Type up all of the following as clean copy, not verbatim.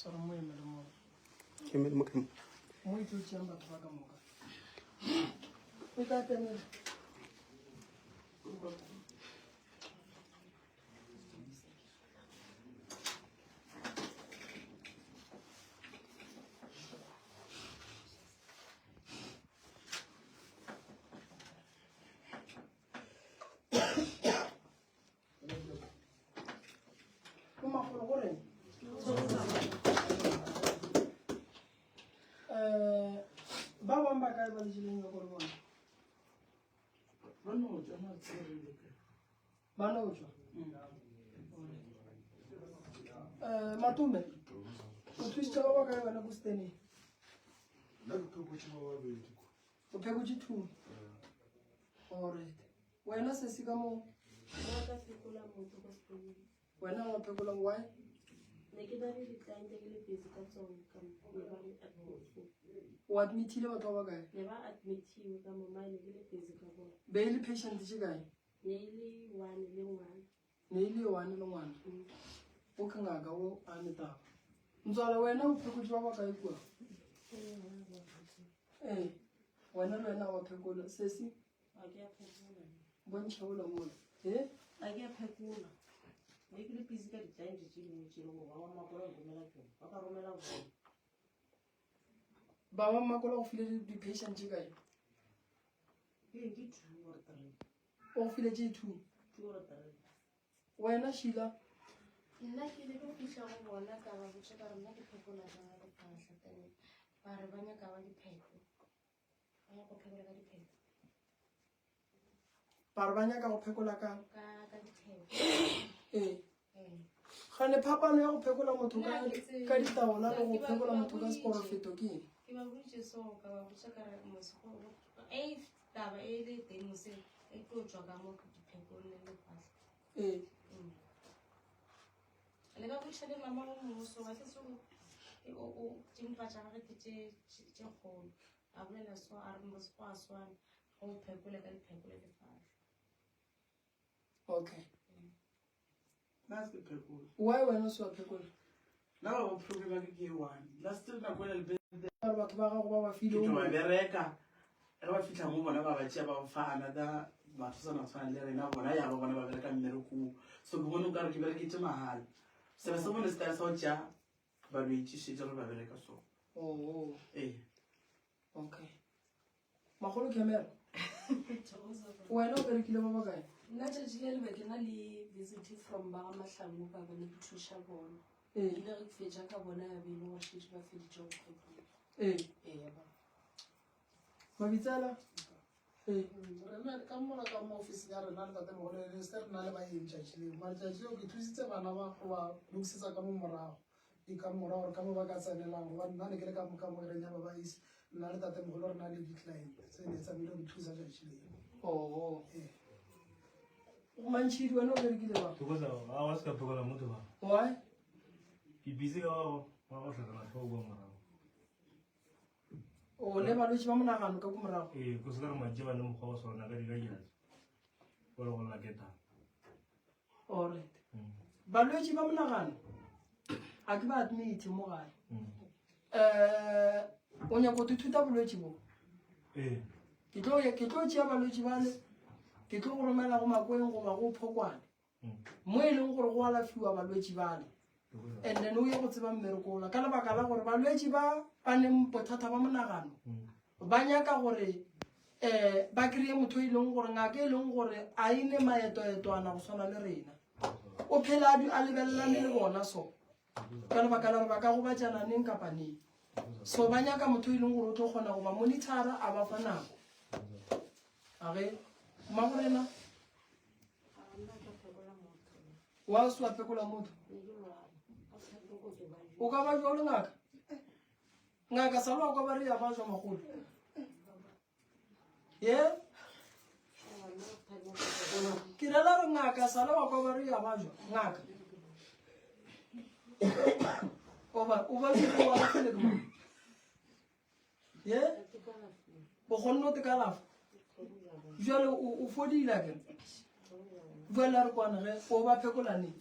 Sorry, mo emele mo. Ke emele mo kae? Mo e tlo tšeang batho ba ka moka. O tla temela. Mo magolo go reng? Eh, ba bangwe ba kae ba le jeleng nyako le bona? Ba no tšwa na tsere le kae? Ba no tšwa. Eh, Matome, o thusitše ba ba kae wena ko steneng? Nna ke phekotše ba babedi kwa. O phekotše two. Alright. Wena sesi ka mo? Nna ka phekola motho kwa sekolong. Wena wa phekola why? Ne ke na le di-client ke le busy ka tsone ka mo ne ba le admit. O admitile batho ba ba kae? Ne ba admitiwe ka mo mane ke le busy ka bona. Be e le patient tše kae? Ne e le one le ngwana. Ne e le one le ngwana. O ke ngaka o a ne taba. Ntswala wena o phekotše ba ba kae kua? Ee, wena le wena wa phekola. Sesi? A ke a phekola. Bontšha ola mola. E? A ke a phekola. Ne ke le busy ka di-client tše dingwe tše le gore ba ba makola go romela tsone. Ba ka romela bona. Ba ba makola go file di-patient tše kae? Ke eng ke two or three. O go file tše two? Two or three. Wena Sheila? Nna ke ile ke fihla go bona ka ba botša ka re nna ke phekola ka lefahla then ba re ba nyaka ba dipheko. Ba nyaka go phekola ka dipheko. Ba re ba nyaka go phekola ka? Ka ka dipheko. Ee. Ee. Gane phapano ya go phekola motho ka ka ditaola le go phekola motho ka seporofeto ke eng? Ke ba boditše so ka ba botša ka re mose go e taba e le teng mose e tlo tšwa ka mo diphekong le lefahla. Ee. Mm. Le ka botša le mama go mongwe so ga se se o o dimpa tša gage ke tše tše kgolo. A bolela so a re mose go a swana go phekole ka dipheko le lefahla. Okay. Nna se ke phekola. Why wena o se wa phekola? Nna ba problem ya ke ke e one. Last nako ela le Gore batho ba gago ba ba ke file tlo ba bereka ge ba fitlha mo bona ba ba tšea ba fa another batho sana tshwana le rena bona ya ba bona ba bereka mmereko oo. So ke bone okare ke bereketse mahala. Sebe se bone style sa go tšea balwetši šetše re ba bereka so. Oh, Ee. okay. Makgolo camera. Wena o berekile ba bakae? Nna tšatši le le be ke na le visit from ba ga Mahlangu ba be ne ke thuša bona. Ee. Ke ile ge ke fetša ka bona ya be e le gore šetše ba feditše go phekola. Ee. Ee ba. Mabitsela? Ee. Rena ka mola ka mo ofising ya rena le tatemogolo le se re na le baeng tšatši leo mare tšatši leo ke thusitse bana ba go ba lokisetsa ka mo morago dikamora gore ka mo ba ka tsenelang gobane nna ne ke le ka mo kamoreng ya ba ba ise nna le tatemogolo re na le di-client tse ne tsamile go thusa tšatši leo Oho. Ee. Mantšhidi wena o berekile ba? Thokoza ga wa se ka phekola motho ba. Why? Ke busy ka wa wa go hlakana tlhogo kwa morago. O ne balwetši ba monagano ka ko morago? Ee, ko se ka re matše ba ne mokgwa wa sona ka dika ke go le go la ketang. Alright. Balwetši ba monagano a ke ba admit mo gae. Eh, o nyaka go ithuta bolwetši bo? Ee. Ke tlo ke tlo tšea balwetši bale ke tlo go romela go Makweng goba go Phokwane. Mo e leng gore go alafiwa balwetši bale. And then o ye go tseba mmereko ola ka lebaka la gore balwetši ba ba neng bothata ba monagano ba nyaka gore um ba kry-e motho e leng gore ngaka e leng gore a e ne maetoetwana go swana le rena o phela a a lebelelane le bona so ka lebaka la gore ba ka gobatšana neng kapa neng so ba nyaka motho e leng gore o tlo kgona go ba monitora a ba fa nako a ge mmagorena wa se wa phekola motho o ka ba jalo ngaka ngaka sa lwa kwa ba re ya ba jwa magolo ye ke rela re ngaka sa lwa kwa ba re ya ba jwa ngaka oba o ba o ba fele ke mang ye o kgonne o tekalafa jale o fodile ke jale a re kwane ge o ba phekolaneng?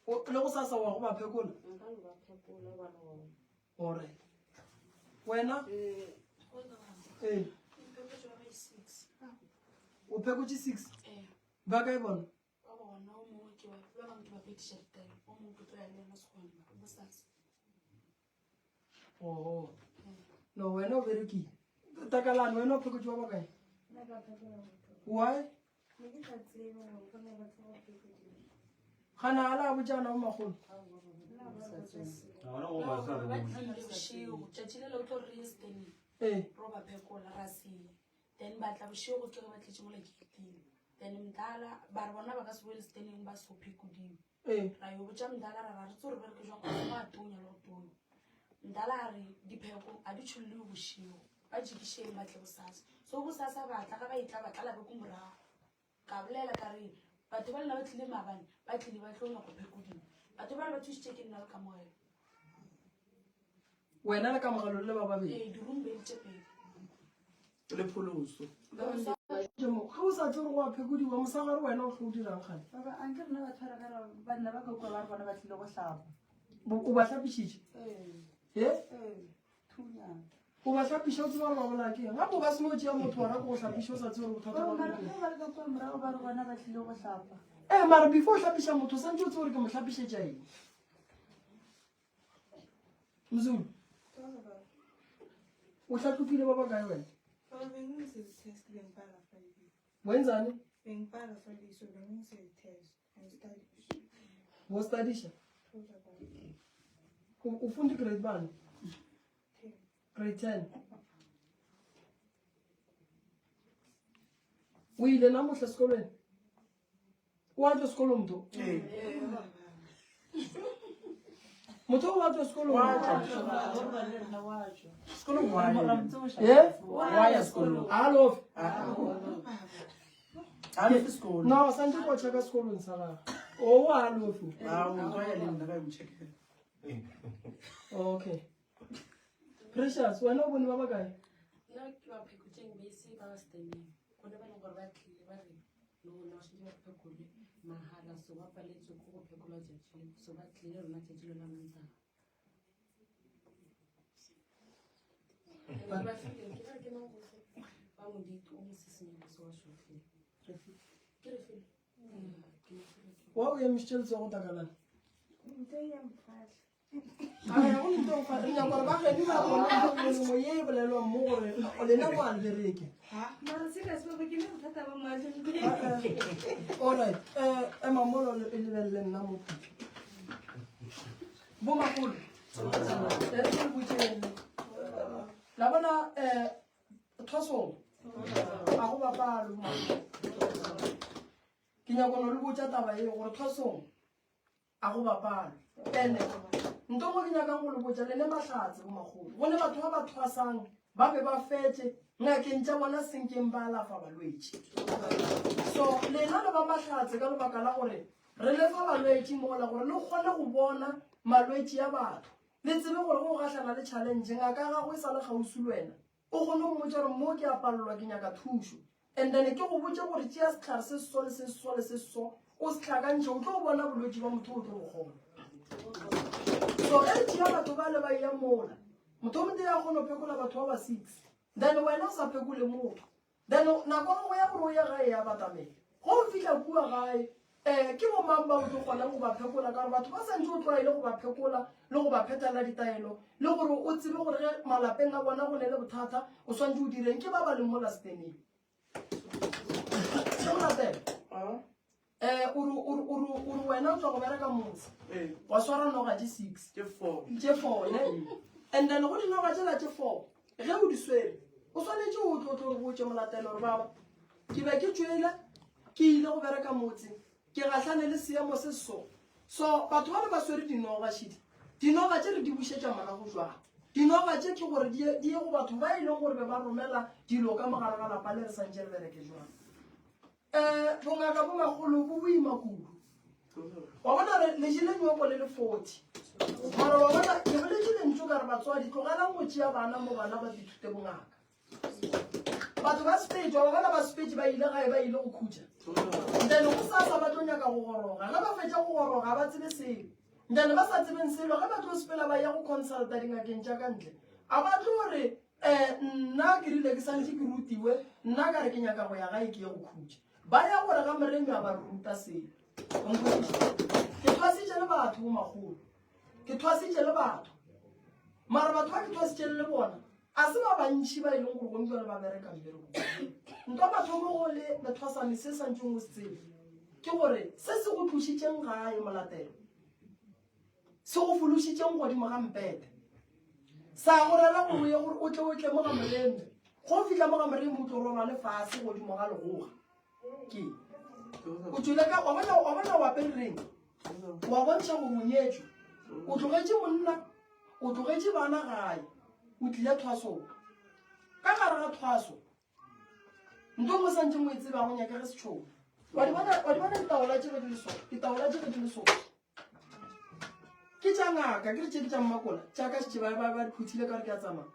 Le go sasa wa go ba phekola? Nka no ba phekola gobane gona. Alright. Wena? Ee. O phekotše 6? Ba kae bona? Oho. No, wena o berekile. Takalane, wena o phekotše ba bakae? Why? Gana a la botšana go makgolo. Gona go ba sa re ba botse. tlile bošego tšatši le le o tlo re ye stanley Ee. ro ba phekola ra seye then ba tla bošego ke ge ba tletse mola ke etile then mdala ba re bona ba ka se boele stanleyng ba so phekodiwe Ee. ra yo botša mdala ra ra re tse re bereke jwang go a tonya le go tonya mdala a re dipheko a di tšhololiwe bošego ba jikišeng ba tle bosasa so bosasa ba tla ga ba etla ba tlala be ko morago ka bolela ka re batho ba lena ba tlile maabane ba tlile ba tlo nyako phekodiwa batho ba le ba thusitše ke nna le kamogelo Wena le kamogelo le ba babedi. ee dirumbedi tše pedi Le pholoso. Ge o sa tsebe go a phekodiwa mosagare wena o tlo o dirang gane? Baba, anke rena ba tshwara ka re banna ba ka kua ba re bona ba tlile go hlapa. O ba hlapišitše? Ee. He? Ee. Thunya. O ba hlapiša o tseba gore ba bolaya ke eng? Gape o ka se no tšea motho wa ra ko go hlapiša o sa tsebe gore bothata Baba, ba mara ke eng. ge ba le ka kua morago ba re bona ba tlile go hlapa. Ee, mara before o hlapiša motho o santse o tsebe gore ke mo hlapišetša eng. Mzulu. O hlatlokile ba bakae wena? Baba bengize-test bengibhala Friday. Wenzani? Bengibhala Friday so bengize-test and study. Wo studyisha? Thola baba. O funda grade bani? 10. Grade 10. O ile namuhla esikolweni? O a tšwa sekolong motho? Motho o a tšwa sekolong? Sekolong wa ya. Eh? Wa ya sekolong. A lofe. A lofe sekolo. No, santse ko checka sekolong sa gagwe. O a lofe. Ba o tlo ya le nna ba mo checkela. Okay. Precious, wena o bone ba bakae? Nna ke ba phekotšeng bese ba ba stanley gone ba leng gore ba tlile ba re no na ba šetše ba phekole mahala so ba paletswe ke go phekolwa tšatši le so ba tlile rona tšatši le la mantaga ba file ke ba re ke mang gohle ba moditi o mosesenyana so wa šotlile ke re file ke mo file Wa o emišitše letsogo takalane? Nto ya mphahla. Re nyaka gore ba geno ba bone melemo ye e bolelwang mo gore lena mo a le bereke. Mara serious baba ke le bothata ba mahlo. Alright, ema molo e lebelele nna mo. Bo magolo. E re ke le botšeng. La bona thwasong ga go bapalwe bo magolo. Ke nyaka no le botša taba ye gore thwasong a go bapalwe. Ene nto ngwe ke nyakang go le botša le ne mahlatse bo makgolo. Go ne batho ba ba thwasang ba be ba fetše ngakeng tša bona senkeng ba alafa balwetši. So lena le ba mahlatse ka lebaka la gore re lefa balwetši mola gore le kgone go bona malwetši a batho. Le tsebe gore go gahlana le challenge ngaka ya gago e sa le kgauswi le wena. O kgone go mmotša gore mo ke a palelwa ke nyaka thušo. And then ke go botše gore tšea sehlare se so le se so le se so o se hlakantšhe o tlo bona bolwetši ba motho o tlo bo kgona. So ge re tšea batho ba le ba eya mola motho o motee a kgone go phekola batho ba ba 6 then wena o sa phekole motho then nako ya gago ya gore o ye gae ya batamela. Ge o fihla kua gae um ke bo mang ba o tlo kgonang go ba phekola ka gore batho ba santse o tlwaele go ba phekola le go ba phethela ditaelo le gore o tsebe gore ge malapeng a bona go ne le bothata o swantse o direng ke ba ba leng mo lasteneng. Se go latela um ore wena o tswa go bereka motse wa swara noga tše 6 tše 4 ne and then go dinoga tšela tše 4 ge o di swere o swanetše o tlo tlo re botše molatelo gore baba ke be ke tšwele ke ile go bereka motse ke gahlane le seemo se so so batho ba le ba swere dinoga šidi dinoga tše re di bušetša morago jwang dinoga tše ke gore di ye go batho ba e leng gore be ba romela dilo ka mogare ga lapa le re santše re bereke jwang um bongaka bo magolo bo boima kudu wa bona re le jele nyoko le le 40 mara wa bona ke boletše lentšu ka re batswadi tlogelang go tšea bana mo bana ba ithute bongaka batho ba sepetše wa bona ba sepetše ba ile gae ba ile go khutša then go sasa ba tlo nyaka go goroga. Ge ba fetša go goroga ba tsebe selo. Then ba sa tsebeng selo ge ba tlo sepela ba ya go consulta dingakeng tša ka ntle. A ba tlo re um nna ke rile ke santše ke rutiwe nna ka re ke nyaka go ya gae ke ye go khutša. Ba ya gore ga moremi a ba ruta selo. Ke thwasitše le batho bo makgolo. Ke thwasitše le batho. Mara batho ba ke thwasitše le bona a se ba bantši ba e leng gore gone jale ba bereka mmerekong. Ntwa mathomo go le lethwasane se santšeng o se tsebe ke gore se se go tlošitšeng gae molatelo se go fološitšeng godimo ga mpete sa go rera gore o ye gore o tle o tle mo ga moremi go fihla mo ga moremi o tlo robale fase godimo ga legoga ke o tšwele ka wa bona wa bona o apere reng wa bontšha gore o nyetšwe o tlogetše monna o tlogetše bana gae o tlile thwasong ka gare ga thwaso nto nngwe santse mo e tseba go nyakege setšhomo wa di bona wa di bona ditaola tše ge di le so ditaola tše ge di le so ke tša ngaka ke re tše ke tša mmakola tša ka šetše ba ba di phuthile ka gore ke a tsamaya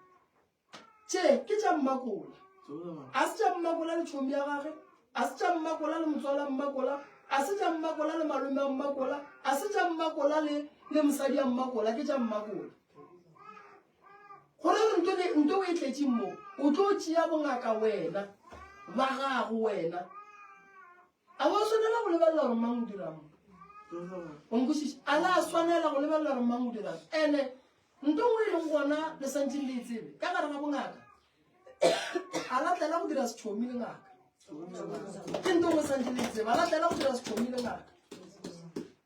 tše ke tša mmakola a se tša mmakola le tšhomi ya gage a se tša mmakola le motswala mmakola a se tša mmakola le malome a mmakola a se tša mmakola le le mosadi ya mmakola ke tša mmakola gore re nto nto o e tletšeng mo o tlo tšea bongaka wena ba gago wena A wa swanela go lebelela gore mang o dirang mo? O nkwešiša? A la swanela go lebelela gore mang o dirang? Ene nto nngwe e leng gona le santšeng le e tsebe ka gare ga bongaka a la tlela go dira setšhomi le ngaka. Ke nto nngwe santšeng le e tsebe a la tlela go dira setšhomi le ngaka.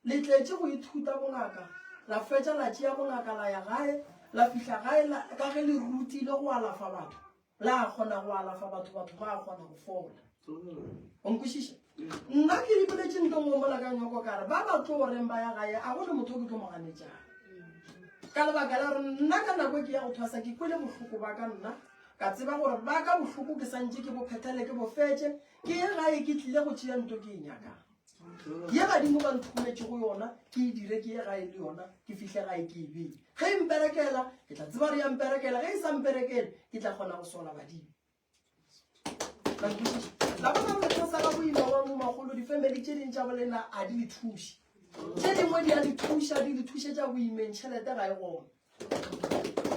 Le tletše go ithuta bongaka la fetša la tšea bongaka la ya gae la fihla gae ka ge le rutile go alafa batho La kgona go alafa batho, batho ba kgona go fola. O nkwešiša? Nna ke ipoletše nto nngwe mola ka nyoko ka re ba ba tlo reng ba ya gae a go le motho o ke tlo mo ganetšang. Ka lebaka la gore nna ka nako e ke ya go thwasa ke kwele bohloko ba ka nna ka tseba gore ba ka bohloko ke santše ke bo phethele ke bo fetše ke ye gae ke tlile go tšea nto ke e nyakang. Ye badimo ba nthometše go yona ke e dire ke ye gae le yona ke fihle gae ke e bee. Ge e mperekela ke tla tseba gore ya mperekela, ge e sa mperekele ke tla kgona go sola badimo. La nkwešiša? La bona gore lefase la boima wa mo magolo difemeli tše ding tša bolena a di le thuše. Tše dingwe di a le thuša, di le thušetša boimeng, tšhelete ga e gona.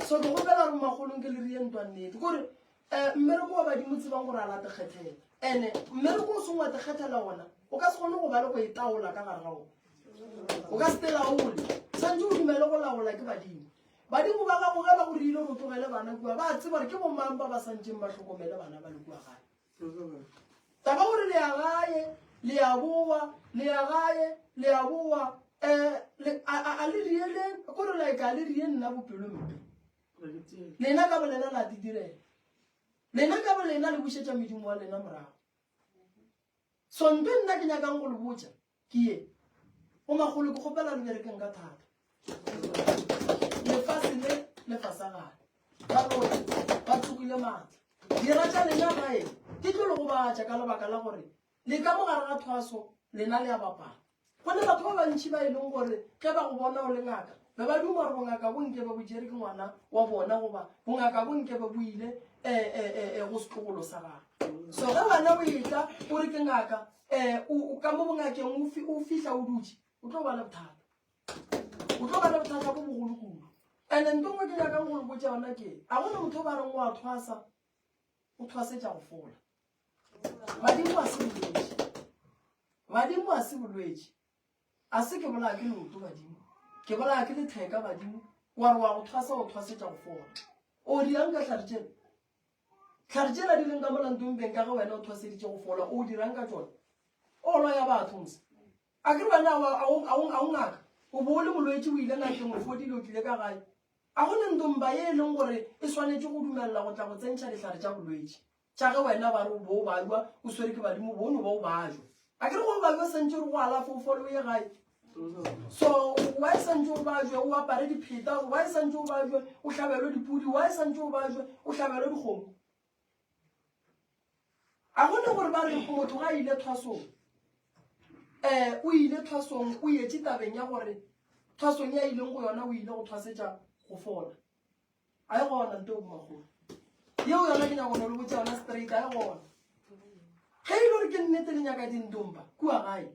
So ke kgopela gore magolong ke le rie ntwa nnete. Kore um mmereko wa badimo tsebang gore a la tekgethela. Ene mmereko o seng wa tekgethela ona o ka se kgone go ba le go e taola ka gare ga ona. O ka se te laole. Santse o dumele go laola ke badimo. Badimo ba gago ge ba go rile gore o tlogele bana kua ba tseba gore ke bomang ba ba santseng ba hlokomele bana ba le kua gae. Taba gore le ya gae le ya boa le ya gae le ya boa um a le riele kore like a le rie nna bopelompe. Lena ka bolena la di direla. Lena ka bolena le bušetša medimo wa lena morago. So nto nna ke nyakang go le botša ke ye. Go magolo ke kgopela le berekeng ka thata. Lefase le le fasagale. Ba loi ba tsogile maatla. Dira tša lena gae di tlo le gobatša ka lebaka la gore le ka mo gare ga thwaso lena le a bapala. Go ne batho ba bantši ba e leng gore ge ba go bona o le ngaka be ba duma gore bongaka bo nke be bo tšere ke ngwana wa bona goba bongaka bo nke be bo ile um go setlogolo sa gagwe. So ge wena o etla o re ke ngaka um ka mo bongakeng o fihla o dutše o tlo ba le bothata. O tlo ba le bothata bo bogolo kudu. And-e nto nngwe ke nyakang go le botša yona ke a go ne motho o ba reng o a thwasa o thwasetša go fola. Badimo a se bolwetši. Badimo a se bolwetši. A se ke bolaya ke leoto badimo. Ke bolaya ke letheka badimo. Wa re wa go thwasa o thwasetša go fola. O dirang ka hlare tšela? Hlare tšela di leng ka mola ntombeng ka ge wena o thwaseditše go fola, o dirang ka tšona? O loya batho mose. A ke re wena a o ngaka? O bo o le molwetši o ile ngakeng o fodile o tlile ka gae. A go ne ntomba ye e leng gore e swanetše go dumelela go tla go tsentšha dihlare tša bolwetši tša ge wena ba re o bo o bajwa o swere ke badimo bo no ba o bajwa. A ke re go bajwa santše re go alafa o fole o ye gae. So why santše o bajwe o apare dipheta, why santše o bajwe o hlabelwe dipudi, why santše o bajwe o hlabelwe dikgomo? A go ne gore ba re motho ga a ile thwasong um o ile thwasong o yetše tabeng ya gore thwasong ya ileng go yona o ile go thwasetša go fola. A e gona nto bomakgolo yeo yona ke nyako no le botša yona straight a e gona. Ge e le gore ke nnete le nyaka dintompa kua gae.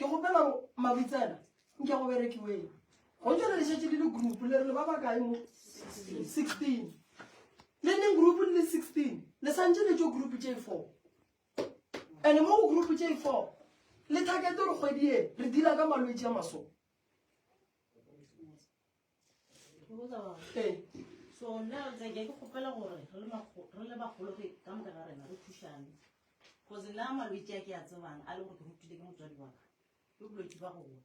Ke kgopela gore mabitsela nke go berekiweng. Go ntse le šetše le le group le re le ba bakae mo? 16. Le neng group le le 16 le santše le tšo group tše 4. And mo go group tše 4 le target gore kgwedi e re dira ka malwetši a maso. Ee. So nna ke ke kgopela gore re le re le bagolo ke ka moka ga rena re thušane. Cause nna malwetši a ke a tsebang a le gore ke rutile ke motswadi wa ka. Ke bolwetši ba go gola.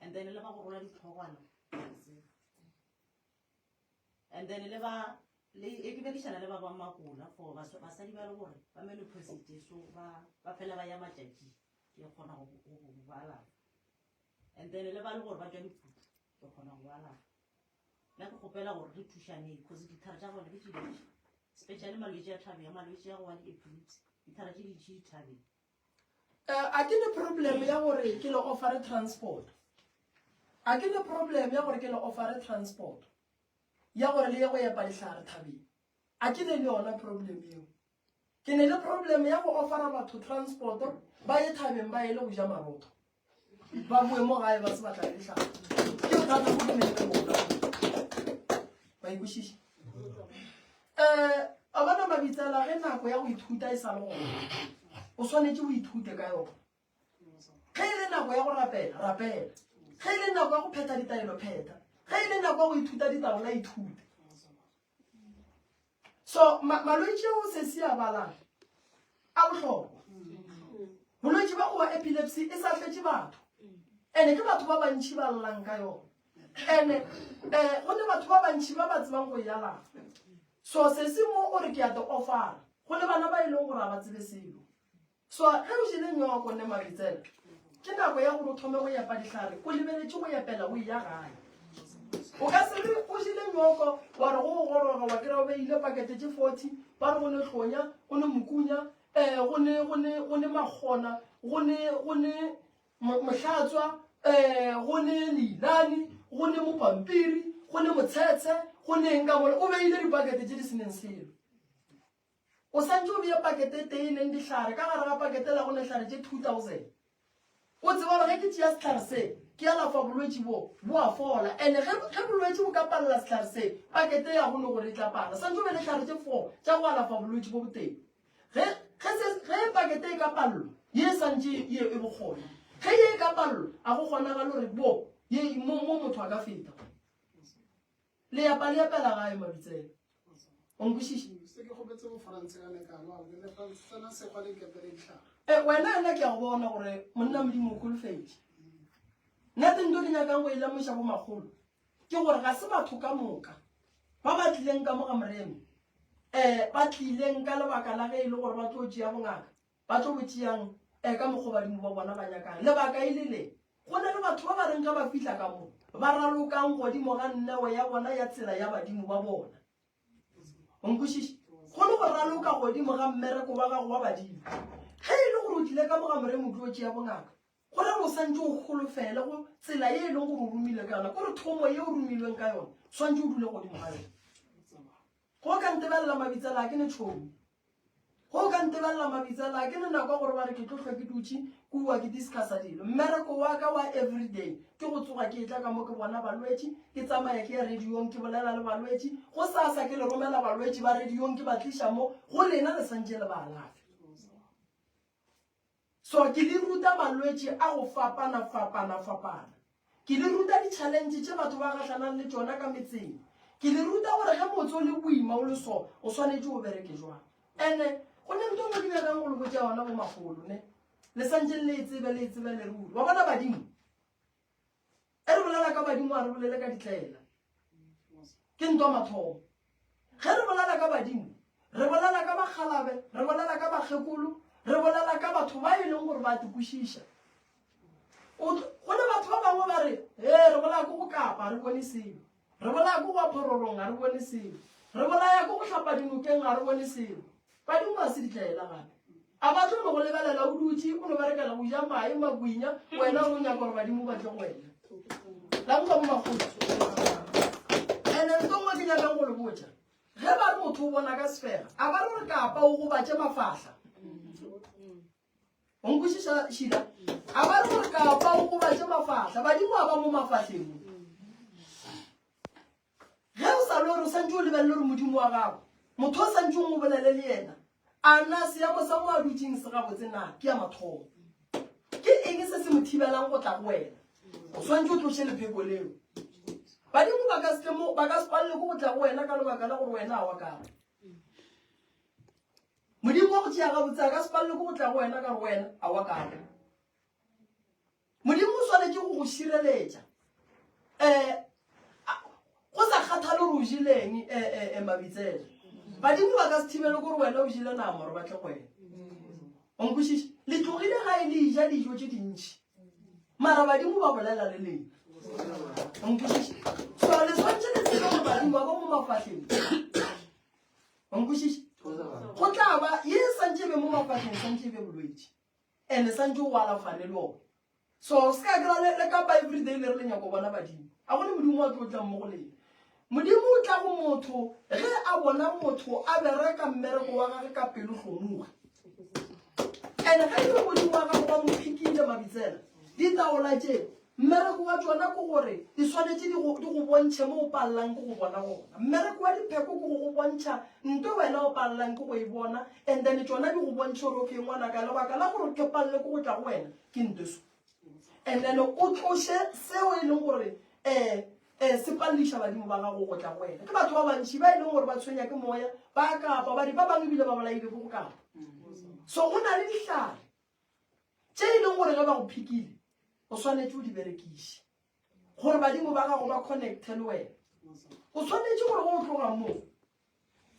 And then le ba go rola ditlhogwana. And then le ba le e ke berekisana le ba ba makola for basadi ba le gore ba menopause so ba ba fela ba ya matšatši ke kgona go ba alafa. And then le ba le gore ba tšwa dikutu ke kgona go ba alafa. Nna ke kgopela gore re thušaneng cause ditlhare tša gona ke tše dintši especially malwetši a thabeng malwetši a go ba le epilepsy ditlhare tše dintši dithabeng. Eh, a ke ne problem ya gore ke le offere transport a ke ne problem ya gore ke le offere transport ya gore le ye go epa dihlare thabeng a ke ne le yona problem eo ke ne le problem ya go offera batho transport ba ye thabeng ba ye le go ja marotho ba boe mo gae ba se batla le dihlare ke bothata bo ke neng le bona ba ikwešiša um a bona mabitsela ge nako ya go ithuta e sa le gona o swanetše o ithute ka yona ge e le nako ya go rapela rapela ge e le nako ya go phetha ditaelo phetha ge e le nako ya go ithuta ditaola ithute so malwetši ao se se a balang a bohlokwa bolwetši ba go ba epilepsy e sa tletše batho ene ke batho ba bantšhi ba llang ka yona ene um eh, go ne batho ba bantšhi ba ba tsebang go e alafa so se se mo o re ke ya te offera go le bana ba e leng gore a ba tsebe selo So ge o jele nyoko ne Mabitsela, ke nako ya gore o thome go epa dihlare o lebeletše go epela o eya gae. O ka se re o jele nyoko wa re go o goroga wa kry-a o beile pakete tše 40 ba re go ne hlonya, go ne mokunya, um go ne go ne go ne makgona, go ne go ne mohlatswa, um go ne leilane, go ne mopampiri, go ne motshetshe, go ne eng ka mola o beile dipakete tše di seneng selo. O santše o bea pakete e tee e neng dihlare, ka gare ga pakete la go ne hlare tše 2000. O tseba gore ge ke tšea sehlare se, ke alafa bolwetši bo, bo a fola. And ge, ge bolwetši bo ka palela sehlare se, pakete ya go ne gore e tla pala. Santše o be le hlare tše 4 tša go alafa bolwetši bo botee. Ge, ge se, ge pakete e ka palelwa, ye e santše ye e bokgoni. Ge ye e ka palelwa, a go kgonagale gore bo, ye, mo, mo motho a ka feta. Le epa le epela gae Mabitsela. O nkwešiša? Se ke kgopetse bo France ka lekalo, a ke le France tsena sekgwa le nkepele dihlare. E, wena ena ke a go bona gore monna Modimo o holofetše. Nna tento ke nyakang go e lemoša bo makgolo ke gore ga se batho ka moka ba ba tlileng ka mo ga Moremi um ba tlileng ka lebaka la ge e le gore ba tlo tšea bongaka Ba tlo bo tšeang eh, ka mokgwa badimo ba bona ba nyakang. Lebaka e le le, go na le batho ba ba reng ge ba fihla ka mo, ba ralokang godimo ga nneo ya bona ya tsela ya badimo ba bona. O nkwešiše? Go le go raloka godimo ga mmereko wa gago wa badimo. Ge e le gore o tlile ka mo ga Moremo o tlo tšea bongaka, go ra gore o santše o holofele go tsela ye e leng gore o romilwe ka yona, ko re thomo ye o romilweng ka yona, swantše o dule godimo ga yona. Go ka ntebelela mabitsela a ke ne tšhomi. Go ka ntebelela mabitsela a ke ne nako ya gore ba re ke tlo hlwa ke dutše kua ke discussa dilo. Mmereko wa ka wa everyday ke go tsoga ke etla ka mo ke bona balwetši, ke tsamaya ke ya radiong ke bolela le balwetši, go sasa ke le romela balwetši ba radiong ke ba tliša mo go lena le santše le ba alafe. So ke le ruta malwetši a go fapana fapana fapana. Ke le ruta di-challenge tše batho ba gahlanang le tšona ka metseng. Ke le ruta gore ge motse o le boima o le so, o swanetše o bereke jwang. Ene go ne ntho nngwe ke nyakang go le botša yona bo makgolo ne. Le santše le e tsebe le e tsebe le ruri. Wa bona badimo? E re bolela ka badimo a re bolele ka ditlaela. Ke ntwa mathomo. Ge re bolela ka badimo, re bolela ka bakgalabe, re bolela ka bakgekolo, re bolela ka batho ba e leng gore ba te kwešiša. Go ne batho ba bangwe ba re, ee, re bolaya ko go kapa, re bone selo. Re bolaya ko go phororong, ga re bone selo. Re bolaya ko go hlapa dinokeng, ga re bone selo. Badimo ga se ditlaela gape. A ba tlo no go lebelela o dutše o no berekela go ja mae magwinya wena o nyaka gore badimo ba tle go wena. La go ba mo makgolo. Ene nto nngwe ke nyakang go le botša. Ge ba re motho o bona ka sefega, a ba re gore kapa o gobatše mafahla. O nkwešiša Sheila? A ba re gore mafahla badimo a ba mo mafahleng mo ge o sa lore o santse o lebelele gore modimo wa gago motho o santse o bolele le yena a na seemo sa mo a dutseng se gabotse na ke ya mathomo ke eng se se mo thibelang go tla go wena o swantse o tloše lepheko leo badimo ba ka se ba ka se palele ko go tla go wena ka lebaka la gore wena a wa kago modimo wa go tšea gabotse a ka se palele ko go tla go wena ka gore wena a wa kago Modimo o swanetše go go šireletša. Um go sa kgathale gore o jeleng um eh, eh, mabitsela. Badimo ba ka se thibele gore wena o jele nama gore ba tle go wena. O nkwešiša? Le tlogile gae le ja dijo tše dintši. Mara badimo ba bolela le lena. O nkwešiša? So le swantše le tsebe gore badimo ba ba mo mafahleng. O nkwešiša? Go tla ba ye santše be mo mafahleng santše be bolwetši. And santse o alafane le ona. So se ka kry-a le ka pa everyday le re le nyako bona badimo. A gone modimo wa tlo tlang mo go lena. Modimo o tla go motho ge a bona motho a bereka mmereko wa gage ka pelo hlomoge. And ge e le modimo wa gago ba mo phikile mabitsela, ditaola tše Mmereko wa tšona ke gore di swanetše di go, di go bontšhe mo o palelang ke go bona gona. Mmereko wa dipheko ke go go bontšha nto wena o palelang ke go e bona and then tšona di go bontšhe gore okay ngwanaka lebaka la gore ke palele ke go tla go wena ke nto so. And then o tloše seo e leng gore um um se paleliša badimo ba gago go tla go wena. Ke batho ba bantši ba e leng gore ba tshwenya ke moya, ba kapa, ba di ba bangwe ebile ba bolaile ke go kapa. So go na le dihlare Tše e leng gore ge ba go phikile o swanetše o di berekiše gore badimo ba gago ba connecte le wena. O swanetše gore ge o tloga mo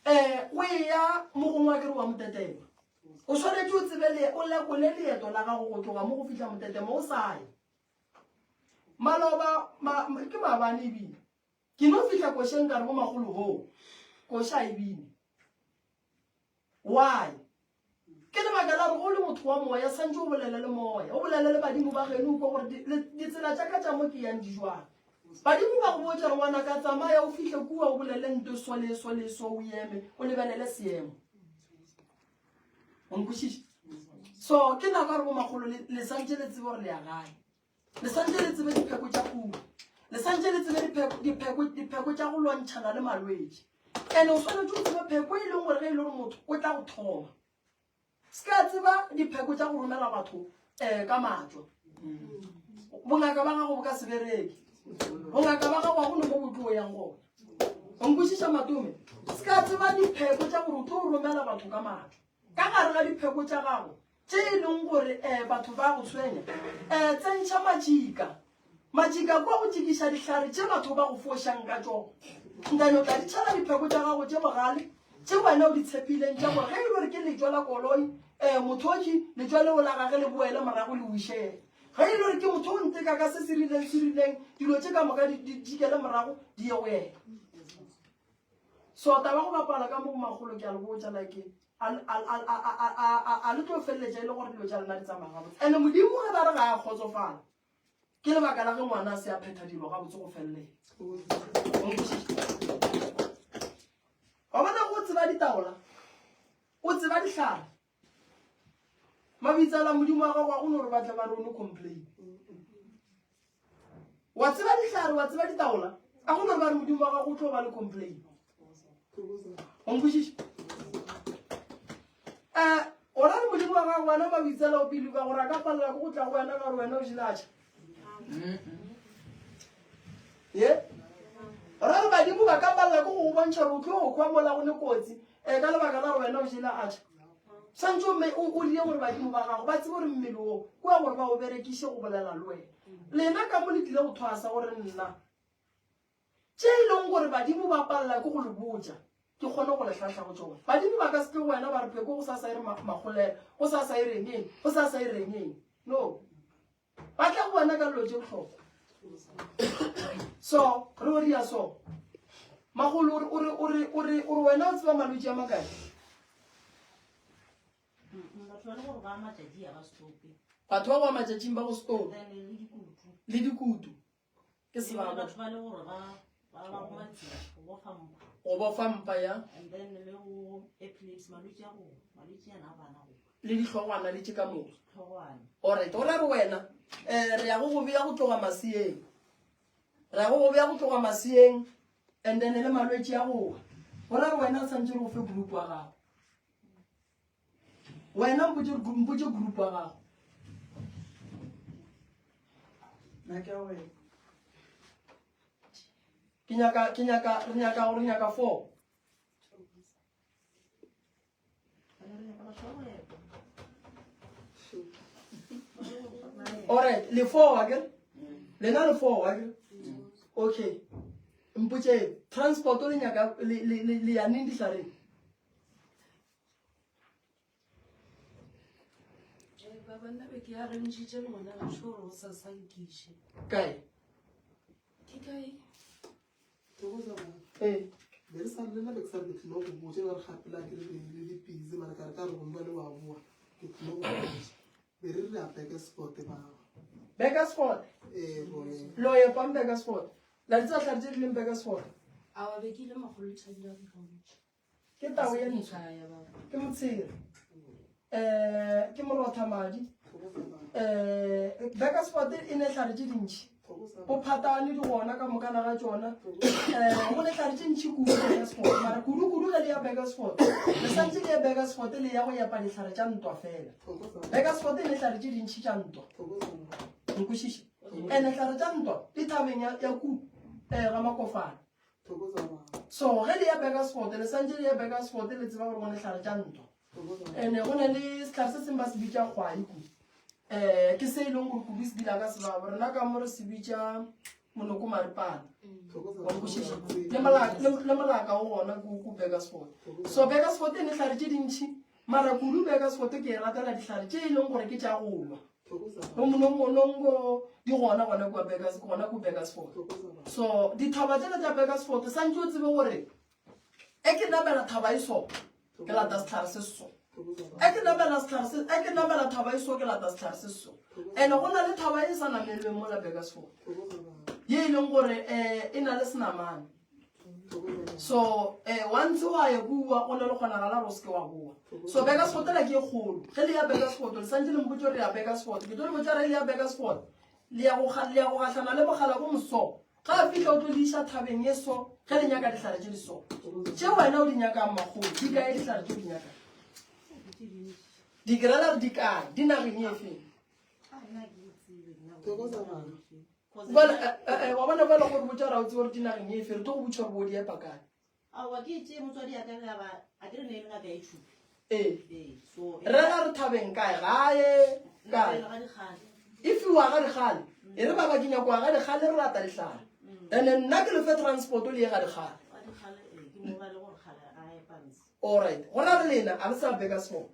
um o eya mo gongwe a kere wa motetema o swanetše o tsebe le o lekole leeto la gago go tloga mo go fihla motetema o sa ye. Maloba ma, ke maabane ebile ke no fihla košeng ka re bo makgolo hoo koša e bine. Why? Ke lebaka la gore go le motho wa moya santse o bolele le moya, o bolele le badimo ba geno o kwa gore ditsela tša ka tša mo ke yang di jwang. Badimo ba go botša gore ngwana ka tsamaya o fihle kua o bolele nto so le so le so o eme o lebelele seemo. O nkwešiša? So ke nako ya gore bomakgolo le santse le tsebe gore le ya gae. Le santše le tsebe dipheko tša pula. Le santše le tsebe dipheko, dipheko, dipheko tša go lwantšhana le malwetši. Ene o swanetše o tsebe pheko e leng gore ge e le gore motho o tla go thoma. Se ka tseba dipheko tša go romela batho um ka matšo. Bongaka ba gago bo ka se bereke. Bongaka ba gago ga go ne mo bo tlo yang gona. O nkwešiša Matome? Se ka tseba dipheko tša gore o tlo romela batho ka matšo. Ka gare ga dipheko tša gago tše e leng gore um batho ba go tshwenya um tsentšha matšika matšika kwa go tšikiša dihlare tše batho ba go fošang ka tšona ntane o tla di tšhela dipheko tša gago tše bogale tše wena o di tshepileng tša gore ge e le gore ke letšwa la koloi um mothoji letšwa leo la gage le boele morago le wiše yena ge e le gore ke motho o nteka ka se se rileng se rileng dilo tše ka moka di jikele morago di ye go yena So taba go bapala ka mo go makgolo ke a le botša like a le tlo feleletša e le gore dilo tša lena di tsamaya gabotse and modimo ge ba re ga a kgotsofala ke lebaka la ge ngwana a se a phetha dilo gabotse go feleletša wa bona go tseba ditaola o tseba dihlare mabitsela modimo wa gago a go no re batle ba re o no complain wa tseba dihlare wa tseba ditaola a go no re ba re modimo wa gago o tlo ba le complain o nkwešiša um o ra re modimo wa gago wena mabitsela o pele ka gore a ka palela ke go tla go wena ka gore wena o jelatšha ye ra re badimo ba ka palela ke go go bontšha gore o tlo go kwa mola go le kotsi um ka lebaka la gore wena o jele atšha swantse o die gore badimo ba gago ba tsebe gore mmele o kua gore ba o berekiše go bolela le wena lena ka mo le tlile go thwasa gore nna tše e leng gore badimo ba palela ke go le botša ke kgone go le hlahla go tšona badimo ba ka se tle go wena ba re pheko go sa sa e re magolela go sa sa e reng eng go sa sa e reng eng no ba tla go wena ka dilo tše bohlokwa so re o ria so magolo o re o re o re o re wena o tseba malwetši a makae batho ba go matšatšing ba go stope le dikutu ke sebaka batho ba le gore ba ba ba go matsela go bofa mpa go bofa mpa ya and then le go epilepsy malwetse a go malwetse ana a bana go le dihlogwana le tše ka moka tlhogwana alright o ra re wena Um re ya go go bea go tloga maseeng. Re ya go go bea go tloga maseeng and then le malwetši a go wa. Go ra gore wena o tshwanetse re go fe group wa gago. Wena mpotše mpotše group wa gago. Nna ke a wena. Ke nyaka ke nyaka re nyaka gore nyaka 4. Alright, le 4 akere? Lena le 4 akere? Okay. Mpotše transport le nyaka le le le ya neng dihlareng? Baba nna be ke arrangitše le ngwana gašo gore go sa sa nkiše. Kae? Ke kae? Ee. Be re sa le nna be ke sa re ke tlile go botša ba re gapela ke re be le le busy mara ka re ka re gomba le wa boa ke tlile go botša be re re a Burgersfort baba Burgersfort ee bone lo ya pang Burgersfort la di tseba tlhare tse di leng Burgersfort Awa be ke ile makgolo thabile a mpontšha. Ke tao ye ntsho ke motshelo um ke morotha madi um Burgersfort e ne tlhare tše dintšhi bophatane di gona ka mokana ga tšona um go ne tlhare tše ntšhi kudu Burgersfort mara kudu-kudu ge le ya Burgersfort le santse le ye Burgersfort le ya go epa dihlare tša ntwa fela Burgersfort e ne tlhare tše dintšhi tša ntwa nkwešiše ene tlhare tša ntwa di thabeng ya ku um ga makofane So ge le ya Burgersfort le santše le ya Burgersfort le tseba gore go ne hlare tša ntwa. Ene go ne le sehlare se sengwe ba se bitša kgwai ku. Eh ke se e leng gore kudu se dila ka sebabo. Rena ka mo re se bitša monoko maripana. Wa nkwešiša? Le molaka le molaka o gona ku ku Burgersfort. So Burgersfort e ne hlare tše dintši mara kudu Burgersfort ke e ratela dihlare tše e leng gore ke tša go lwa. Bo monongonongo di gona gona kua Burgers gona ku Burgersfort. So dithaba tsela tša Burgersfort santse o tsebe gore e ke namela thaba e so ke lata setlhare se so. E ke namela setlhare se e ke namela thaba e so ke lata setlhare se so. Ene go na le thaba e sa namelweng mola Burgersfort. Ye e leng gore eh e na le senamane. So eh once wa ya kua go na le kgonagala gore o seke wa boa. So Burgersfort la ke e kgolo. Ge le ya Burgersfort le santse le mpotse gore ya Burgersfort. Ke tlo le botša re le ya Burgersfort le ya go le ya go gahlana le mogala bo moso. Ga a fihla o tlo le iša thabeng ye so ge le nyaka dihlare tše di so. Tše wena o di nyakang makgolo di kae dihlare tše o di nyakang? Di ke rela re di kae? Di nageng e feng? Bjale, eh, eh, eh, wa bona bjale gore botša gore a o tsebe gore di nageng efe re tlo go botša gore bo di epa kae Aowa ke tše motswadi ya ka ge a ba a ke re ne e le ngaka ya tšhupi. ee Ee, so rela re thabeng kae gae kae ga dikgale. e fiwa ga dikgale e re baba ke nyakoa ga dikgale re rata dihlare and nna ke lefe transport le ye ga dikgale Ga dikgale ee, ke mo ba le gore kgale ga epa ntshe. Alright, go ra re lena a le sa Burgersfort.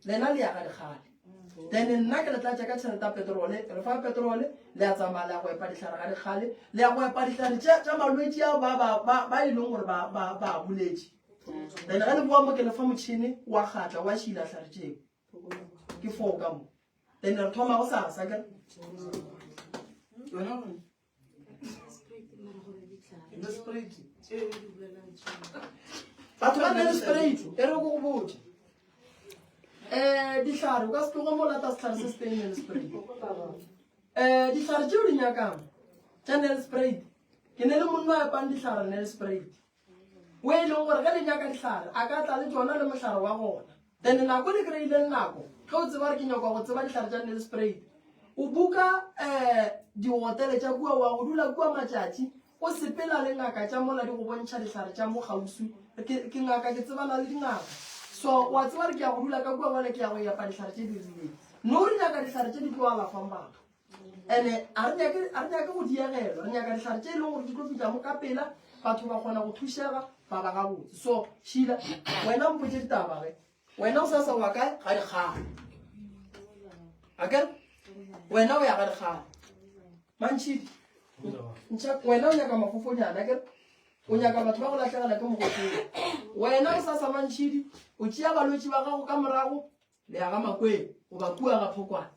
Lena le ya ga dikgale. Then nna ke le tlatša ka tšhelete ya petrole, re fa petrole, le a tsamaya le ya go epa dihlare ga dikgale, le ya go epa dihlare tša tša malwetši ao ba ba ba ba e leng gore ba ba ba boletše. Then ge le boa mo ke le fa motšhene wa kgatla wa šila hlare tšeo. Ke foo ka mo. Then re thoma go sasa ke. Wena o Batho ba Nelspruit e re ko go botse um dihlare o ka se tlogo mo lata sehlare se se teng Nelspruit um dihlare tšeo di nyakang tša Nelspruit ke ne le monna a epang dihlare Nelspruit o e leng gore ge le nyaka dihlare a ka tla le tšona le mohlare wa gona then nako le kry-ileng nako ge o tseba gore ke nyaka go tseba dihlare tša Nelspruit o buka um dihotele tša kua wa go dula kua matšatši o sepela le ngaka tša mola di go bontšha dihlare tša mo kgauswi ke ngaka ke tsebana le dingaka so wa tseba re ke ya go dula ka kua bale ke ya go epa dihlare tše di rileng no re nyaka dihlare tše di tlo alafang batho Ene a re nyake a re nyake go diegelwa, re nyaka dihlare tše e leng gore di tlo fihla mo ka pela, batho ba kgona go thušega ba ba gabotse. So Sheila, wena mpotše ditaba ge. Wena o sasa wa kae? Ga dikgale. Akere? Wena o ya ga dikgale. Mantšhidi, ntšha wena o nyaka mafofonyana akere? O nyaka batho ba go lahlegela ke mogopolo. Wena o sasa Mantšhidi, o tšea balwetši ba gago ka morago le ya ga Makweng goba kua ga Phokwane.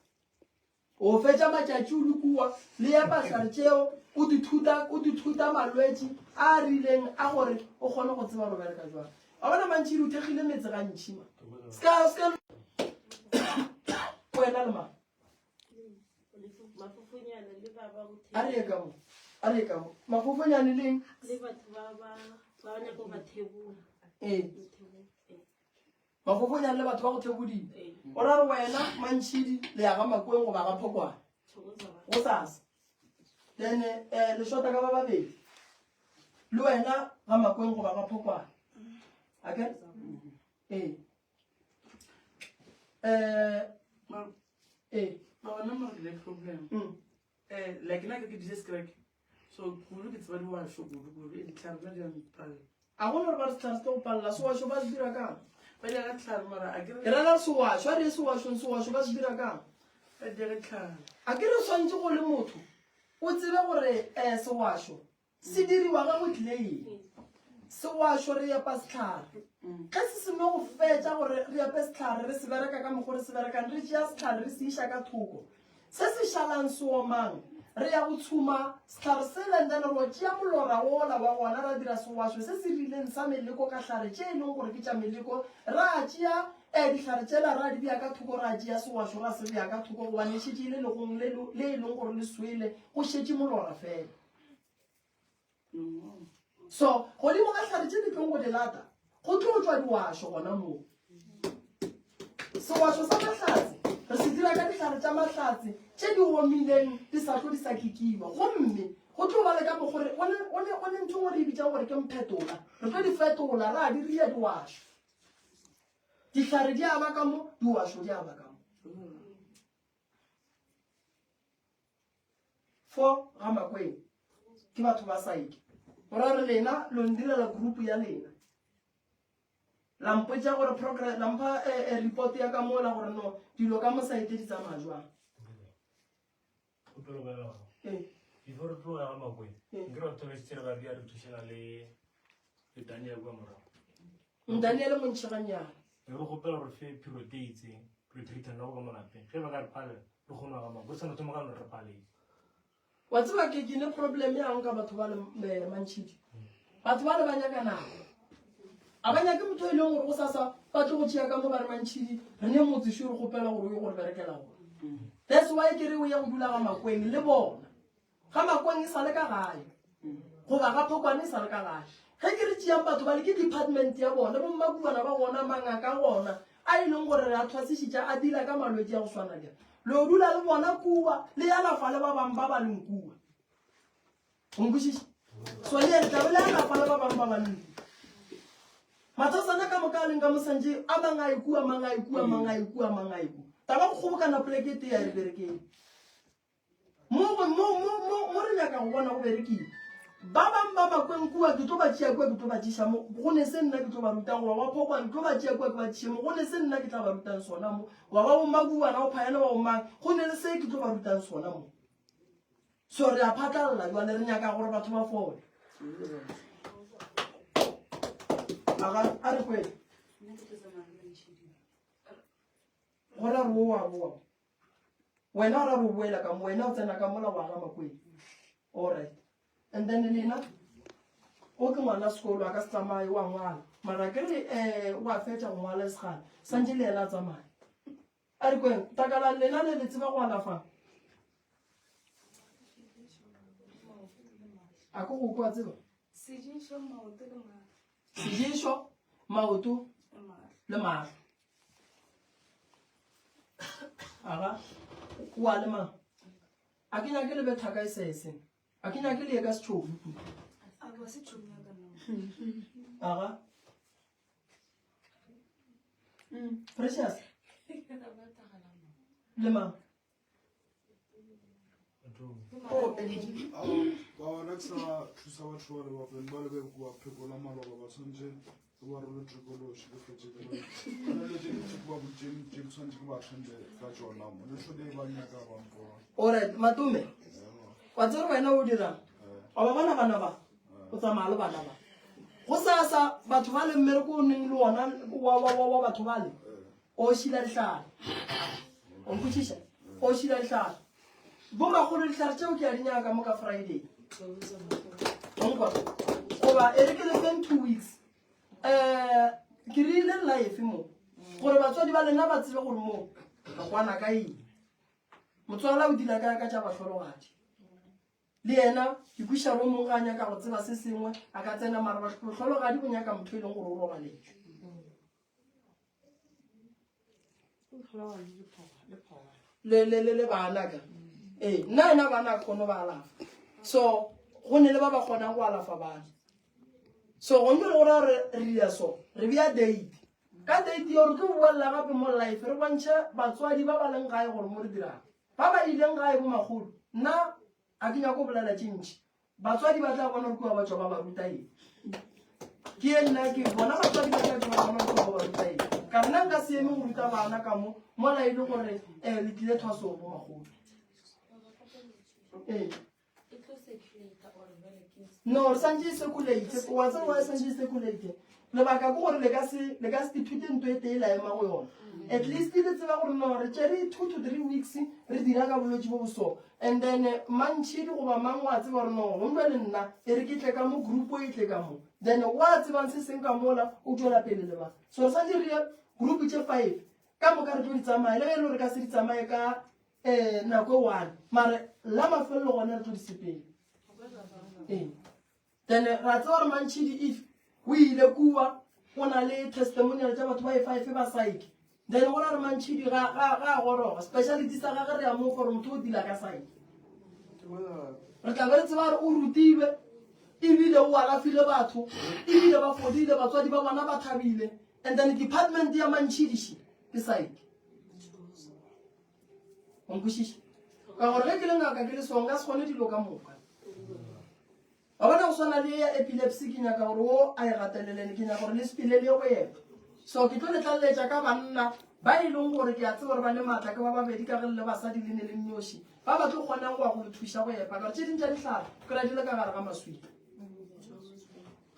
O fetša matšatši o le kua le epa hlare tšeo, o di thuta, o di thuta malwetši a a rileng a gore o kgone go tseba gore o bereka jwang. Wa bona Mantšhidi o thekgile metse gantši ma. Ska ska wena le mang? Mafofonyane le ba ba go A re ye ka mo. A re ye ka mo. Mafofonyane le eng? Le batho ba ba ba nyaka go ba thebola. Ee. Mafofonyane le batho ba go thebodile. O ra re wena Mantšhidi le ya ga Makweng goba ga Phokwane. Go sasa. Then eh le shota ka ba babedi. Le wena ga Makweng goba ga Phokwane. Akere? Ee. Eh ee. Mara nna mara ke le problem. Eh like nna ke ke DJ Scrack. So kudu ke tseba diwašo kudu kudu e ditlhare nna di a mpalela. A gona gore ba re setlhare se tlo go palela sewašo ba se dira kang? Ba dira ka tlhare mara a ke re. Ke rela sewašo a re ye sewašong sewašo ba se dira kang? Ba dira ka tlhare. A ke re swantše go le motho o tsebe gore um sewašo Se diriwa ge go tlile eng? Sewašo re epa sehlare. Ge se seno go fetša gore re epe sehlare, re se bereka ka mokgo re se berekang, re tšea sehlare re se iša ka thoko. Se se šalang se omang, re ya go tshuma sehlare sela and then ro tšea molora wola wa gona ra dira sewašo se se rileng sa meleko ka hlare tše e leng gore ke tša meleko. Ra tšea eh, dihlare tšela ra di bea ka thoko, ra tšea sewašo ra se bea ka thoko gobane e šetše e le legong le le e leng gore le swele, go šetše molora fela. So godimo ga hlare tše di tlong go di lata go tlo tšwa diwašo gona moo. Sewašo sa mahlatse re se dira ka dihlare tša mahlatse tše di omileng di sa tlo di sa kikiwa, gomme go tlo ba le ka mokgo re go ne ntho ngwe re e bitšang gore ke mphetola, re tlo di fetola ra di ria diwašo. Dihlare di a ba ka mo, diwašo di a ba ka mo. Fo ga Makweng ke batho ba saeke. Go ra re lena lo ndirela group ya lena. La mpotša gore progress, la mpha eh, eh, report ya ka mola gore no dilo ka mo saete di tsamaya jwang. Kgopelo ba gago. Ee. Before re tloga ga Makweng, Ee. nke re thobesitse re ba ria re thušana le le Daniel kua morago. Daniel Montšheganyana. Re re kgopela gore fe period e itseng re treatana go ka mo lapeng. Ge ba ka re palela, re kgone go gama. Go sa no thoma ka no re paletse. Wa tseba ke ke ne problem yang ka batho ba le eh, Mantšhidi. Batho ba le ba nyaka nako. A ba nyake motho e leng gore go sasa ba tlo go tšea ka mo ba re Mantšhidi re ne motse sho re kgopela gore o ye go re berekela gona. That's why ke re o ye go dula ga Makweng le bona. Ga Makweng e sa le ka gae goba ga Phokwane e sa le ka gae. Ge ke re tšeang batho bale ke department ya bona, bommakuana ba gona, mangaka a gona a e leng gore re a thwasišitša a deala ka malwetši a go swana le a. Le yo dula le bona kua, le alafa le ba bangwe ba ba leng kua. O nkwešiša? So le tla be le alafa le ba bangwe ba ba leng kua. Mathasana ka moka a leng ka mo santše a mang a ye kua, a mang a ye kua, a mang a ye kua, a mang a ye kua. Taba go kgobokana poleke e tee ya re berekeng. Mo, mo, mo, mo, mo re nyaka go bona go berekiwa. Ba bang ba makweng kua, ke tlo ba tšea kua, ke tlo ba tšiša mo, go ne se nna ke tlo ba rutang, goba wa phokwane, ke tlo ba tšea kua, ke ba tšiše mo, go ne se nna ke tla ba rutang sona mo, goba wa bommakuwana, wa phayana, wa bomang, go ne le se ke tlo ba rutang sona mo. So re a phatlalla jwale, re nyaka gore batho ba fole. Aga, a re kwele. Go ra re o wa boa. Wena o ra re o boela ka mo, wena o tsena ka mola wa ga Makweng. All right. And then lena, o ke ngwana sekolo a ka se tsamaye wa ngwala. Mara ke re eh wa fetša go ngwala e segale. Santše le yena a tsamaye. A re kweng, takalang lena le le tseba go alafa. A ko go kwa tseba. Seješo maoto le mahlo. Seješo maoto le mahlo. Aga, o a le mang? A ke nyake le be thaka e sese. A ke nyake le ye ka setšhofu kudu. Aga. Precious. Le mang? Ba bona ke sa thusa batho ba le ba ba le ba phekola maloba ba tshwanetse ke ba role tokološi ke fetse ke re gona dilo tše dintši ke ba boditšeng tše ke tshwanetse ke ba attende ka tšona mo le tlhole ba nyaka ba mpona. Alright, Matome, wa tsere wena o dirang? Wa ba bona bana ba? O tsamaya le bana ba. Go sasa batho ba le mmereko o neng le ona wa wa wa wa batho bale. O šila dihlare. O nkwešiša? O šila dihlare. Bomakgolo dihlare tšeo ke a di nyaka mo ka Friday. Onkwa. Goba e re ke le feng 2 weeks. Eh ke rile life mo. Gore batswadi ba lena ba tsebe gore mo re kwana ka eng. Motswala o dila ka ka tša bahlologadi. Le yena ke kweša gore o mongwe ga a nyaka go tseba se sengwe a ka tsena mara bohlologadi bo nyaka motho e leng gore o robaletšwe. Le le le le bana ka. Ee, nna ena bana a kgone ba alafa. So go ne le ba ba kgonang go alafa bana. So go nne le gore re re dira so, re bea date. Ka date eo re tlo boela gape mo life re bontšhe batswadi ba ba leng gae gore mo re dirang. Ba ba ileng gae bo makgolo, nna a ke nyako go bolela tše ntši. Batswadi ba tla bona gore kua ba tšwa ba ba ruta eng. Ke ye nna ke bona batswadi ba tla tšwa ba bona gore kua ba ba ruta eng. Ka nna nka se eme go ruta bana ka mo mola e le gore um le tlile thwasong bo makgolo. Ee. No, re santse e circulate. Wa tseba why santse e circulate? Lebaka ke gore le ka se le ka se ithute ntho e tee la ema go yona. At least le tseba gore no re tšere 2 to 3 weeks re dira ka bolwetši bo bo so. And then mantšhidi goba mang wa tseba gore no gomme le nna e re ke tle ka mo group e tle ka mo. Then wa tsebang se seng ka mola o tšwela pele le ba. So re santse re ye group tše 5 ka moka re tlo di tsamaya le ge e le gore re ka se di tsamaye ka um nako e one mare la mafelelo gone re tlo di sepele ee then ra tseba gore mantšhidi if o ile kua o na le testimonial tša batho ba e five ba psyche then go ra re mantšhidi ga a goroga speciality sa gage re ya mo gore motho o dila ka psyche re tla be re tseba gore o rutilwe ebile o alafile batho ebile ba fodile batswadi ba bona ba thabile and then department ya mantšhidiši ke psyche O nkwešiša? Ka gore ge ke le ngaka ke le so nka se kgone dilo ka moka. Wa bona go swana le ya epilepsy ke nyaka gore o a e gatelelele ke nyaka gore le sepele le ye go epa. So ke tlo le tlaleletša ka banna ba e leng gore ke a tseba gore ba le maatla ke ba babedi ka ge le le basadi le ne le nnoši ba ba tlo kgonang go ya go le thuša go epa ka gore tše ding tša dihlare ke ra di le ka gare ga maswika.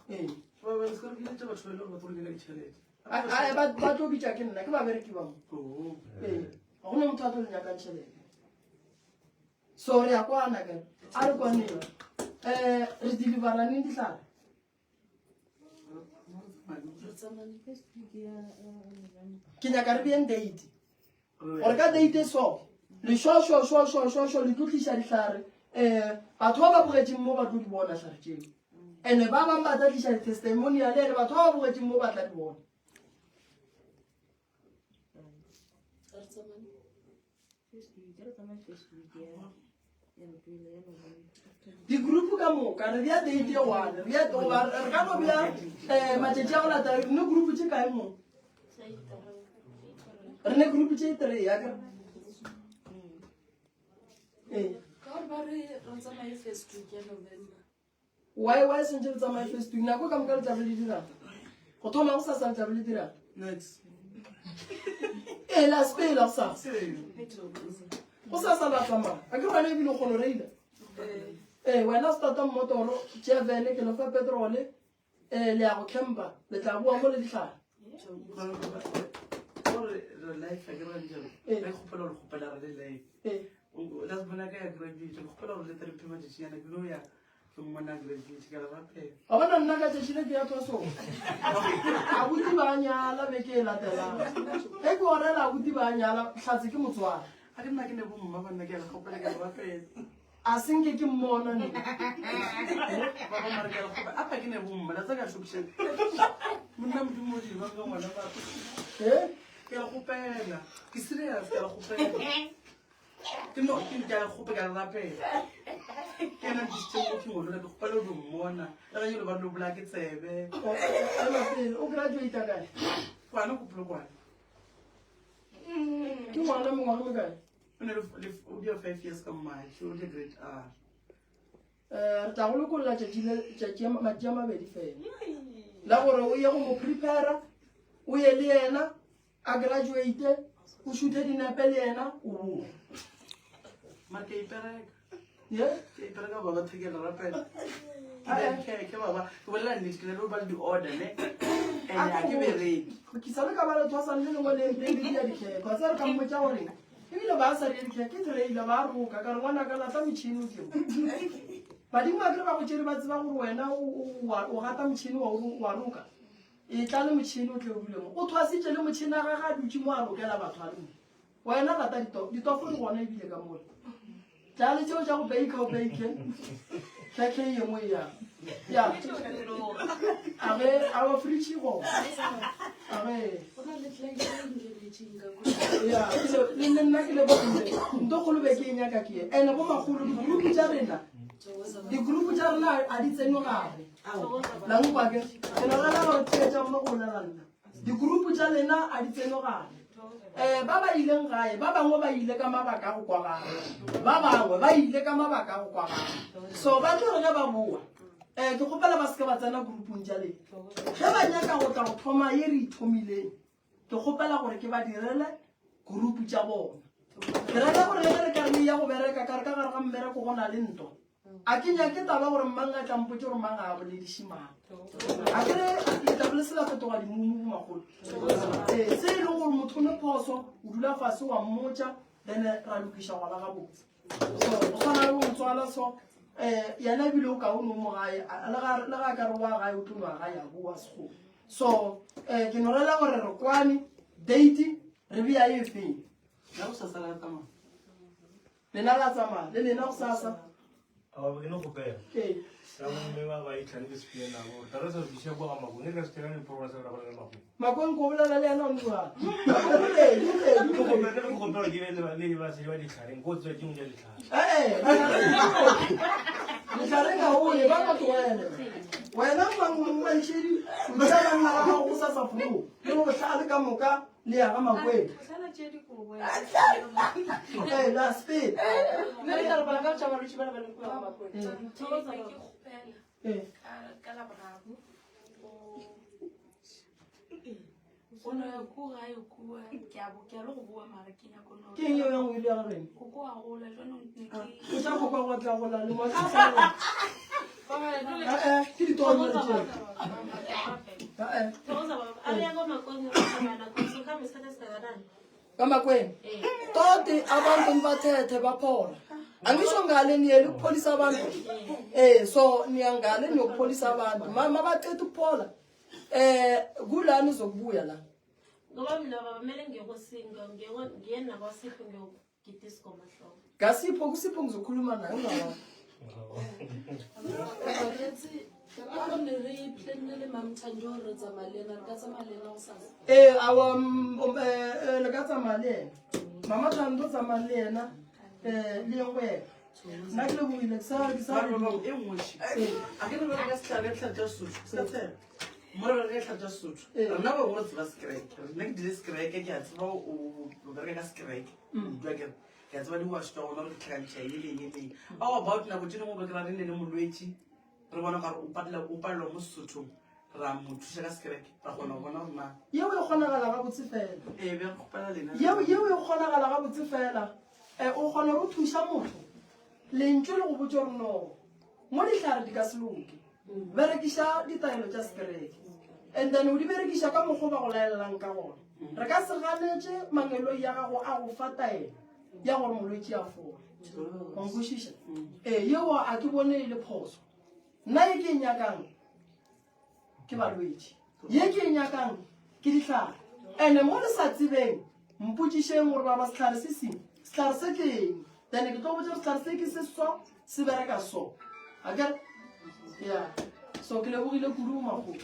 Ee. Ba ba se re biletša batho ba e le gore ba tlo re nyaka ditšhelete. Ba tlo bitša ke nna ke babereki ba mo. Oh. Ee, ga gona motho a tlo le nyakang tšhelete. So re ya kwana ka a re kwaneng um re delivera neng dihlare? Ke nyaka re beeng date gore ka date so lešošošošošošo le tlo tliša dihlare um batho ba ba bogetšeng mo ba tlo di bona hlare tšeo and-e ba bangwe ba tla tliša di-testimonial ene batho ba ba bogetšeng mo ba tla di bona. Di-group ka moka re bea date e one re bea goba re ka no bea um matšatši a go latela re ne group tše kae mo re ne group tše three ya kere ee Ka gore ba re re tsamaye first week ya November. Why why sentse le tsamaye first week nako ka moka le tlabe le dirang go thoma go sasa le tlabe le dirang Next. ee la sepela go sasa go sasa la tsamaya a ke wena ebile o kgona reila ee wena starta mmotoro tšea vene ke lefa petrole um le ya go campa le tla boa mo le dihlare Gore re life a ke re njalo. Ee. Re kgopela gore kgopela re le life. ee La bona ka ya graduate, ke kgopela gore le tle re phe matšatšinyana ke no ya ke mmona graduate ka le rapela. Wa bona nna ka tšatši le ke ya thwasong abuti ba nyala beke e latelang ge ke orela abuti ba nyala hlatse ke motswala A ke nna ke ne bo mma banna ke a le kgopela ke a le rapela. A se nke ke mmona nna. Baba mare ke a le kgopela apa ke ne bo mma la tsa ka šokiša. Monna modimo o di bang ka ngwana ba. Eh? Ke a le kgopela. Ke serious ke a le kgopela. Ke no ke ke a le kgopela ke a le rapela. Ke ena ntlisitse mo ke ngwana ke kgopela o di mmona. Le ga jalo ba lo bolaya ke tsebe. Ema pele o graduate kae? Kwana ko Polokwane. Ke ngwana mengwaga mekae? O ne le o dia 5 years ka March, o dia grade R. Eh, re tla go lokolola tšatši le tšatši matši a mabedi fela la gore o ye go mo prepara o ye le yena a graduate o šuthe dinepe le yena o boe Mara ke a ipereka. ye Ke a ipereka baba ke a le rapela. Ke ke baba, ke bolela nnete ke na le go ba le di-order ne. And ha ke bereke. ke sa le ka ba le thwasang le lengwe le le le dia dikhekho a tsere ka mmotsa gore ebile ba sa die dikhekho ke trailer ba roka ka re ngwana ka lata metšhini o tlemo badimo a kere ba go tšere ba tseba gore wena o gata motšhini wa roka e tla le motšhini o tle o dule mo o thwasitše le motšhini a gage a dutše mo a rokela batho a le mo. Wena rata ditofo, ditofo di gona ebile ka mole. Tla le tšeo tša go baker o bake. Tlhatlhe ye nngwe ya. Ya. A ge a wa fridge gona. A ge. Ya, le le nna ke le bone. Nto kgolo be ke e nyaka ke ye. Ene bo magolo di-group tša rena. Di-group tša rena a di tsenwe gare. La nkwa ke. Ke nagana gore theetša mo go bolela nna. Di-group tša lena a di tsenwe gare. Um ba ba ileng gae ba bangwe ba ile ka mabaka a go kwagala ba bangwe ba ile ka mabaka a go kwagala so ba tlo re ge ba boa um ke kgopela ba seke ba tsena groupong tša lena ge ba nyaka go tla go thoma ye re ithomileng ke kgopela gore ke ba direle group tša bona ke rata gore le ge re ka re ya go bereka ka re ka gare ga mmereko go na le ntwa A ke nyake taba gore mang a tla mpotše gore mang ga a bolediše mang. A ke re le tla be le se la fetoga dimumu bomagolo. Ee, se e leng gore motho o ne phoso, o dula fase wa mmotša, then ra lokiša gwa ba gabotse. So, go swana le bomotswala so, um yena ebile o kaone o mo gae, le ga a ka re wa gae o tlo nwa gae a boa sekgowa. So, um ke no rela gore re kwane, date re bea e feng? Ya go sasa la tsamaya. Lena la tsamaya le lena go sasa. Awa ke no kgopela. Ee. Ka bomme ba ba itlhane ke sepile nabo. Tla re sa fiša kwa ga Makong. Ne re ka se tšea diporogwana sa go le Makong. Makong ko bolela le yena o nua. Re re Ke kgopela ke kgopela ke be le ba le ba se ba ditlhareng. Ko tswa ke mo ja ditlhare. Eh. Ditlhareng ga o ye ba ka tlogele. Wena mang mmaishedi o dira banna ba gago go sasa foo le bohlale ka moka le ya ga makweng ee la spele Nna ke tla robala ka tša balwetši ba le ba leng kua ga Makweng. Ee. Ka Laboraro o no ya ko gae kua ke a bo ke a le go boa mara ke nyako no ke eng eo ya go ile ya gageno koko a gola jwanong ne ke o tla kopa go tla gola le mo Eh, ke ditoro tse. Eh, eh. Ka Makweng. Toti abantu nibathethe baphola. Angisho ngale niyele ukupholisa abantu. Eh so niya ngale niyokupholisa abantu. Mama baqeda ukuphola. Eh kulani uzokubuya la. Ngoba mina baba kumele ngiye kosinga ngiye nakwasipho ngiyogida isigoma hloko. Kasipho kusipho ngizokhuluma naye ungawa. Ee, awa le ka tsamaya le ena. Mama Thando tsamaya le ena um le ye go ena. Nna ke lebogile ke sa ke sa e nngwe še. A ke re bereka ka sehlare ka dihlare tša Sesotho. Se ka tshela. Mo re bereka ka dihlare tša Sesotho. Rena ba bangwe re tseba sekereke. Nna ke dile sekereke ke a tseba o bereka ka sekereke. Utlwa ke re ke a tseba diwasho tša gona gore di tlhakantšha eng le eng le eng. How about nako tše dingwe o ka kry-a re ne le molwetši re bona gore o patela o palelwa mo Sesothong ra mo thuša ka sekereke ra kgona go bona gore na Yeo e kgonagala gabotse fela. Ee, be re kgopela lena. Yeo yeo e kgonagala gabotse fela. Eh, o kgona go thuša motho lentšu le go botša gore no mo dihlare di ka se loke berekiša ditaelo tša sekereke and then o di berekiša ka mokgwa o ba go laelelang ka gona re ka se ganetše mangeloi ya gago a go fa taelo ya gore molwetši a fole wa nkwešiša ee yeo a ke bone e le phoso nna e ke e nyakang ke balwetši ye ke e nyakang ke dihlare ene mo le sa tsebeng mpotšišeng gore baba sehlare se seng sehlare se ke eng then ke tlo botša gore sehlare se ke se so se bereka so akere ya so ke lebogile kudu makgolo.